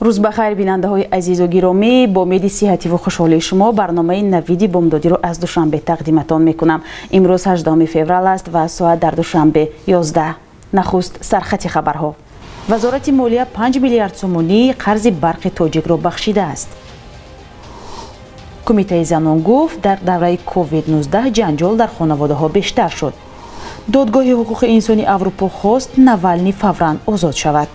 Рӯз ба хайр, бинандаҳои азизу гиромӣ. Бо умеди сиҳативу хушҳолии шумо барномаи навиди бомдодиро аз Душанбе тақдиматон мекунам. Имрӯз 18 феврал аст ва соат дар Душанбе 11. Нахуст сархати хабарҳо. Вазорати молия 5 миллиард сомонии қарзи барқи тоҷикро бахшидааст. Кумитаи занон гуфт, дар давраи COVID-19 ҷанҷол дар хонаводаҳо бештар шуд. Додгоҳи ҳуқуқи инсони Аврупо хост Навални фавран озод шавад.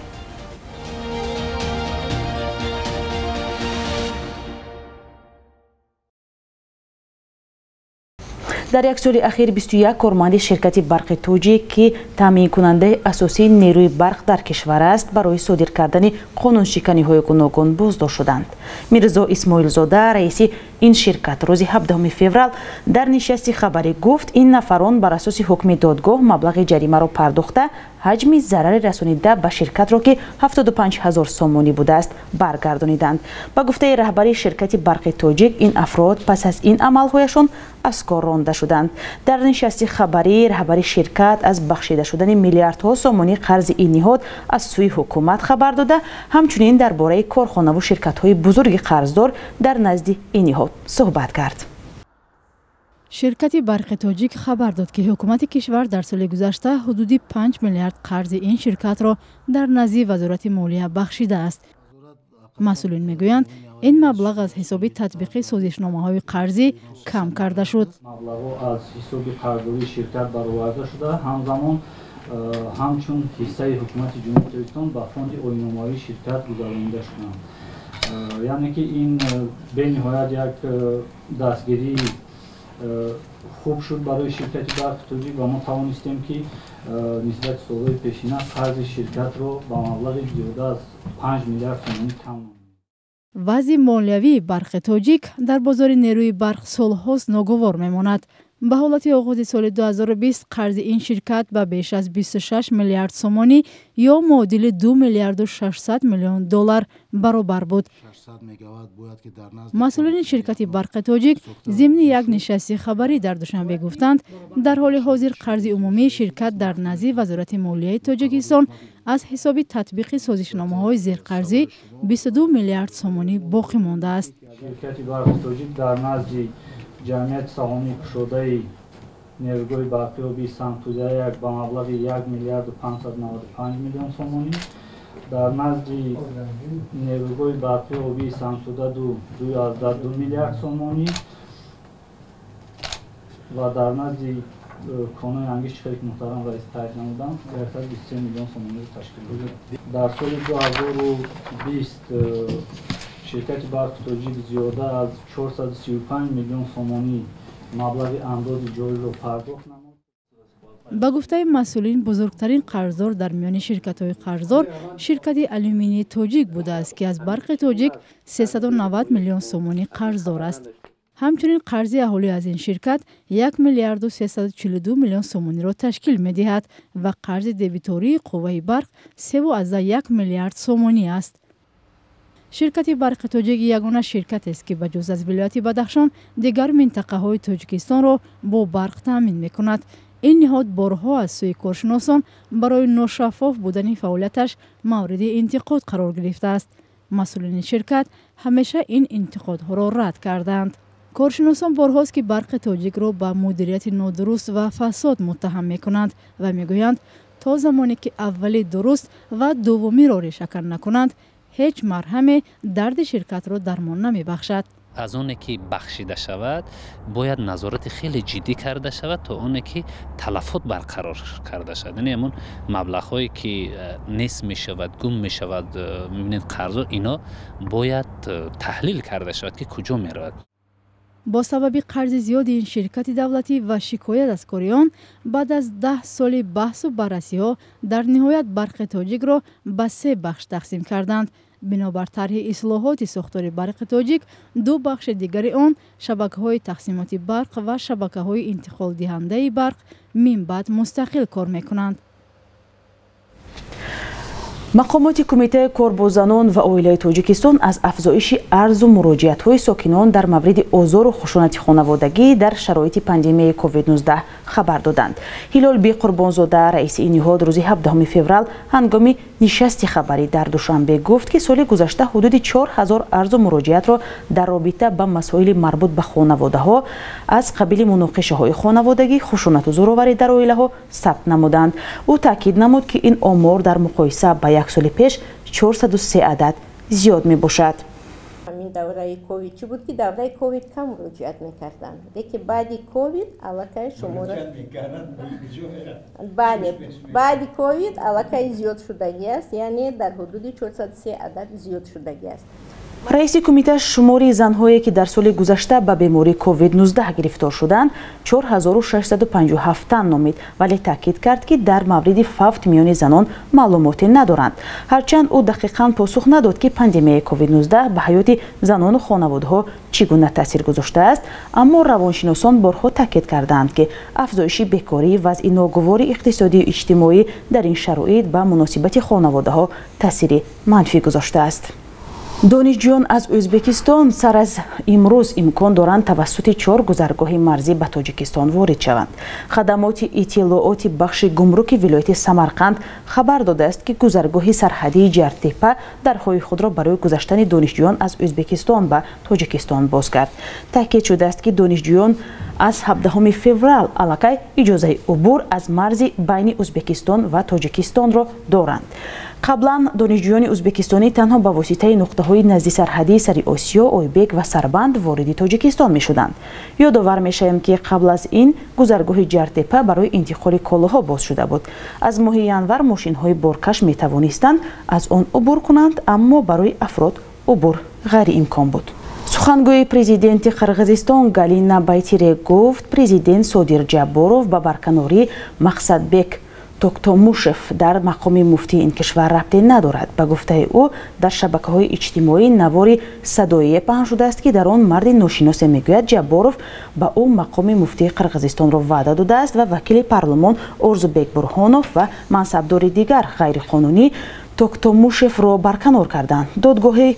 Дар як соли ахир 21 корманди ширкати барқи тоҷик, ки таъминкунандаи асосии нерӯи барқ дар кишвар аст, барои содир кардани қонуншиканиҳои гуногун боздошт шуданд. Мирзо Исмоилзода, раиси ин ширкат, рӯзи 17 феврал дар нишасти хабарӣ гуфт, ин нафарон бар асоси ҳукми додгоҳ маблағи ҷаримаро пардохта, ҳаҷми зарари расонида ба ширкатро, ки 75 ҳазор сомонӣ будааст, баргардониданд. Ба гуфтаи раҳбари ширкати барқи тоҷик, ин афрод пас аз ин амалҳояшон аз кор ронда шуданд. Дар нишасти хабарӣ раҳбари ширкат аз бахшида шудани миллиардҳо сомонӣ қарзи ин ниҳод аз сӯи ҳукумат хабар дода, ҳамчунин дар бораи корхонаву ширкатҳои бузурги қарздор дар назди ин ниҳод суҳбат кард. Ширкати барқи тоҷик хабар дод, ки ҳукумати кишвар дар соли гузашта ҳудуди 5 миллиард қарзи ин ширкатро дар назди вазорати молия бахшидааст. Масъулин мегӯянд, ин маблағ аз ҳисоби татбиқи созишномаҳои қарзӣ кам карда шуд. Маблағҳо аз ҳисоби қарздории ширкат бароварда шуда, ҳамзамон ҳамчун ҳиссаи ҳукумати Ҷумҳурии Тоҷикистон ба фонди оиномавии ширкат гузаронида шуданд. Яъне ки ин бениҳоят як дастгирии хуб шуд барои ширкати барқи тоҷик ва мо тавонистем, ки нисбати солҳои пешина қарзи ширкатро ба маблағи зиёда аз 5 миллиард сомонӣ кам намудем. Вазъи молиявии барқи тоҷик дар бозори нерӯи барқ солҳост ногувор мемонад. Ба ҳолати оғози соли 2020 қарзи ин ширкат ба беш аз 26 миллиард сомонӣ ё муодили 2 миллиарду 600 миллион доллар баробар буд. Масъулини ширкати барқи тоҷик зимни як нишасти хабарӣ дар Душанбе гуфтанд, дар ҳоли ҳозир қарзи умумии ширкат дар назди Вазорати молияи Тоҷикистон аз ҳисоби татбиқи созишномаҳои зерқарзӣ 22 миллиард сомонӣ боқӣ мондааст. Ширкати барқи тоҷик дар назди ҷамъияти саҳомии кушодаи нерӯгоҳи барқи обии Сангтуда 1 ба маблағи 1 миллиарду 595 миллион сомонӣ, дар назди нерӯгоҳи барқи обии Сангтуда 2 2,2 миллиард сомонӣ ва дар назди конои ангишти хеле ки муҳтарам раис қайд намудам 123 миллион сомониро ташкил дод. Дар соли 2020 ширкати барқи тоҷик зиёда аз 435 миллион сомонӣ маблағи андози ҷориро пардохт намуд. Ба гуфтаи масъулин, бузургтарин қарздор дар миёни ширкатҳои қарздор ширкати алюминии тоҷик будааст, ки аз барқи тоҷик 390 миллион сомонӣ қарздор аст. Ҳамчунин қарзи аҳолӣ аз ин ширкат 1 миллиарду 342 миллион сомониро ташкил медиҳад ва қарзи дебитории қувваи барқ 3,1 миллиард сомонӣ аст. Ширкати барқи тоҷик ягона ширкатест, ки ба ҷуз аз вилояти Бадахшон дигар минтақаҳои Тоҷикистонро бо барқ таъмин мекунад. Ин ниҳод борҳо аз сӯи коршиносон барои ношаффоф будани фаъолияташ мавриди интиқод қарор гирифтааст. Масъулини ширкат ҳамеша ин интиқодҳоро рад карданд. Коршиносон борҳост, ки барқи тоҷикро ба мудирияти нодуруст ва фасод муттаҳам мекунанд ва мегӯянд, то замоне ки аввали дуруст ва дуввумиро решакан накунанд, ҳеҷ марҳаме дарди ширкатро дармон намебахшад. Аз оне ки бахшида шавад, бояд назорати хеле ҷиддӣ карда шавад, то оне ки талафот барқарор карда шавад. Яъне ҳамон маблағҳое ки нест мешавад, гум мешавад, мебинед қарзо, ино бояд таҳлил карда шавад, ки куҷо меравад. Бо сабаби қарзи зиёди ин ширкати давлатӣ ва шикоят аз кори он, баъд аз 10 соли баҳсу баррасиҳо дар ниҳоят барқи тоҷикро ба се бахш тақсим карданд. Бинобар тарҳи ислоҳоти сохтори барқи тоҷик, ду бахши дигари он, шабакаҳои тақсимоти барқ ва шабакаҳои интиқолдиҳандаи барқ, минбаъд мустақил кор мекунанд. Мақомоти Кумитаи кор бо занон ва оилаи Тоҷикистон аз афзоиши арзу муроҷиатҳои сокинон дар мавриди озору хушунати хонаводагӣ дар шароити пандемияи COVID-19 хабар доданд. Ҳилолбек Қурбонзода, раиси ин ниҳод, рӯзи 17 феврал ҳангоми нишасти хабарӣ дар Душанбе гуфт, ки соли гузашта ҳудуди 4000 арзу муроҷиатро дар робита ба масоили марбут ба хонаводаҳо аз қабили муноқишаҳои хонаводагӣ, хушунату зӯроварӣ дар оилаҳо сабт намуданд. Ӯ таъкид намуд, ки ин омор дар муқоиса ба як соли пеш 403 адад зиёд мебошад. Ҳамин давраи ковид чӣ буд, ки давраи ковид кам муроҷиат мекарданд, лекин баъди ковид аллакай шумора, бале, баъди ковид аллакай зиёд шудагӣ аст, яъне дар ҳудуди 403 адад зиёд шудагӣ аст. Раиси кумита шумори занҳое, ки дар соли гузашта ба бемории COVID-19 гирифтор шуданд, 4657 тан номид, вале таъкид кард, ки дар мавриди фавт миёни занон маълумоте надоранд. Ҳарчанд ӯ дақиқан посух надод, ки пандемияи COVID-19 ба ҳаёти занону хонаводаҳо чӣ гуна таъсир гузоштааст, аммо равоншиносон борҳо таъкид кардаанд, ки афзоиши бекорӣ, вазъи ногувори иқтисодию иҷтимоӣ дар ин шароит ба муносибати хонаводаҳо таъсири манфӣ гузоштааст. Донишҷӯён аз Ӯзбекистон сар аз имрӯз имкон доранд тавассути чор гузаргоҳи марзӣ ба Тоҷикистон ворид шаванд. Хадамоти иттилооти бахши гумруки вилояти Самарқанд хабар додааст, ки гузаргоҳи сарҳадии Ҷартепа дарҳои худро барои гузаштани донишҷӯён аз Ӯзбекистон ба Тоҷикистон боз кард. Таъкид шудааст, ки донишҷӯён аз 17 феврал аллакай иҷозаи убур аз марзи байни Ӯзбекистон ва Тоҷикистонро доранд. Қаблан донишҷӯёни ӯзбекистонӣ танҳо ба воситаи нуқтаҳои наздисарҳадии Сари Осиё, Ойбек ва Сарбанд вориди Тоҷикистон мешуданд. Ёдовар мешавем, ки қабл аз ин гузаргоҳи Ҷартепа барои интиқоли колоҳо боз шуда буд. Аз моҳи январ мошинҳои боркаш метавонистанд аз он убур кунанд, аммо барои афрод убур ғайриимкон буд. Сухангӯи президенти Қирғизистон Галина Байтирек гуфт, президент Содир Ҷабборов ба барканории Мақсадбек Токтомушев дар мақоми муфтии ин кишвар рабте надорад. Ба гуфтаи ӯ, дар шабакаҳои иҷтимоӣ навори садоие паҳн шудааст, ки дар он марди ношиносе мегӯяд, Ҷабборов ба ӯ мақоми муфтии Қирғизистонро ваъда додааст ва вакили парлумон Орзубек Бурҳонов ва мансабдори дигар ғайриқонунӣ Токтомушевро барканор карданд. Додгоҳи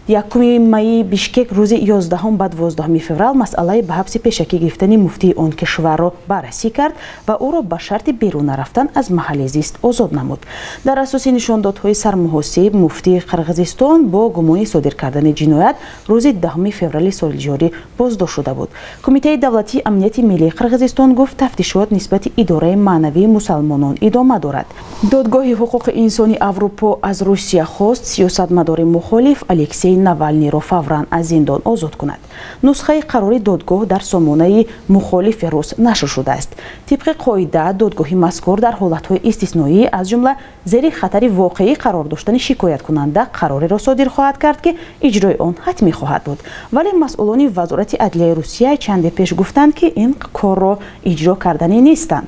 якуми майи Бишкек рӯзи 11 ба 12 феврал масъалаи ба ҳабси пешакӣ гирифтани муфтии он кишварро баррасӣ кард ва ӯро ба шарти берун нарафтан аз маҳалли зист озод намуд. Дар асоси нишондодҳои сармуҳосиб, муфтии Қирғизистон бо гумони содир кардани ҷиноят рӯзи 10 феврали соли ҷорӣ боздошт шуда буд. Кумитаи давлатии амнияти миллии Қирғизистон гуфт, тафтишот нисбати идораи маънавии мусалмонон идома дорад. Додгоҳи ҳуқуқи инсони Аврупо аз Русия хост сиёсатмадори мухолиф Алексей Навалниро фавран аз зиндон озод кунад. Нусхаи қарори додгоҳ дар сомонаи мухолифи рус нашр шудааст. Тибқи қоида, додгоҳи мазкур дар ҳолатҳои истисноӣ, аз ҷумла зери хатари воқеӣ қарор доштани шикояткунанда, қарореро содир хоҳад кард, ки иҷрои он ҳатмӣ хоҳад буд. Вале масъулони Вазорати адлияи Русия чанде пеш гуфтанд, ки ин корро иҷро карданӣ нестанд.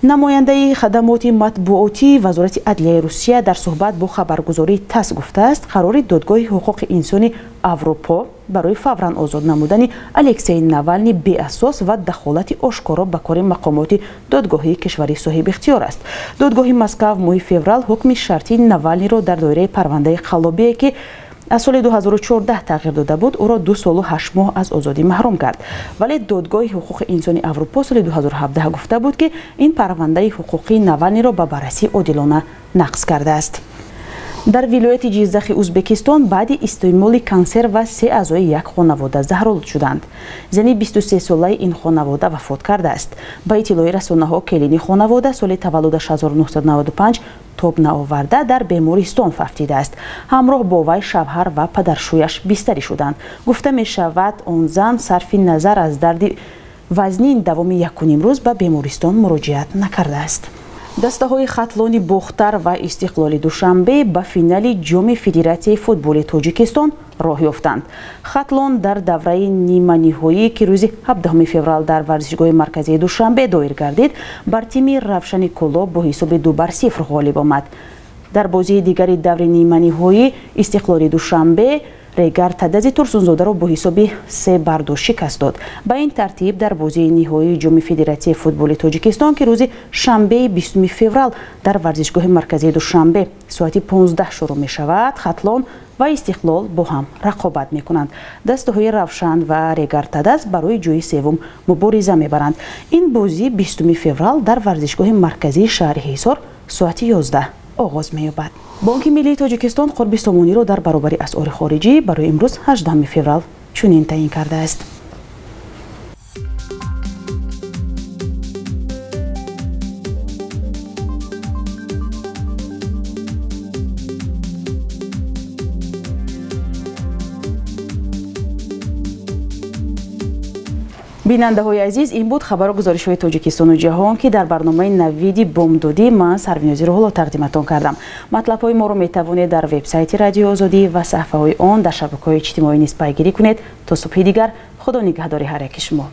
Намояндаи хадамоти матбуотии Вазорати адлияи Русия дар суҳбат бо хабаргузории ТАСС гуфтааст, қарори додгоҳи ҳуқуқи инсони Аврупо барои фавран озод намудани Алексей Навални беасос ва дахолати ошкоро ба кори мақомоти додгоҳии кишвари соҳибихтиёр аст. Додгоҳи Москав моҳи феврал ҳукми шартии Навалниро дар доираи парвандаи қаллобие, ки аз соли 2014 тағйир дода буд, ӯро 2 солу 8 моҳ аз озодӣ маҳрум кард. Вале додгоҳи ҳуқуқи инсони Аврупо соли 2017 гуфта буд, ки ин парвандаи ҳуқуқии Навалниро ба баррасии одилона нақз кардааст. Дар вилояти Ҷиззахи Ӯзбекистон баъди истеъмоли консерва се аъзои як хонавода заҳролуд шуданд. Зани 23-солаи ин хонавода вафот кардааст. Ба иттилои расонаҳо, келини хонавода соли таваллудаш 1995 тоб наоварда дар бемористон фавтидааст. Ҳамроҳ бо вай шавҳар ва падаршӯяш бистарӣ шуданд. Гуфта мешавад, он зан сарфи назар аз дарди вазнин давоми якуним рӯз ба бемористон муроҷиат накардааст. Дастаҳои Хатлони Бохтар ва Истиқлоли Душанбе ба финали Ҷоми Федератсияи футболи Тоҷикистон роҳ ёфтанд. Хатлон дар давраи ниманиҳоӣ, ки рӯзи 17 феврал дар варзишгоҳи марказии Душанбе доир гардид, бар тими Равшани Кӯлоб бо ҳисоби 2-0 ғолиб омад. Дар бозии дигари даври ниманиҳоӣ Истиқлоли Душанбе Регар Тадази Турсунзодаро бо ҳисоби 3-2 шикаст дод. Ба ин тартиб дар бозии ниҳоии Ҷоми Федератсияи футболи Тоҷикистон, ки рӯзи шанбеи 20 феврал дар варзишгоҳи марказии Душанбе соати 15 шурӯъ мешавад, Хатлон ва Истиқлол бо ҳам рақобат мекунанд. Дастаҳои Равшан ва Регар Тадаз барои ҷои севум мубориза мебаранд. Ин бозӣ 20 феврал дар варзишгоҳи марказии шаҳри Ҳисор соати 11 оғоз меёбад. Бонки миллии Тоҷикистон қурби сомониро дар баробари асъори хориҷӣ барои имрӯз 18 феврал чунин таъин кардааст. Бинандаҳои азиз, ин буд хабару гузоришҳои Тоҷикистону ҷаҳон, ки дар барномаи Навиди бомдодӣ ман Сарвинози Рӯҳулло тақдиматон кардам. Матлабҳои моро метавонед дар вебсайти Радиои Озодӣ ва саҳифаҳои он дар шабакаҳои иҷтимоӣ низ пайгирӣ кунед. То субҳи дигар, Худо нигаҳдори ҳар яки шумо.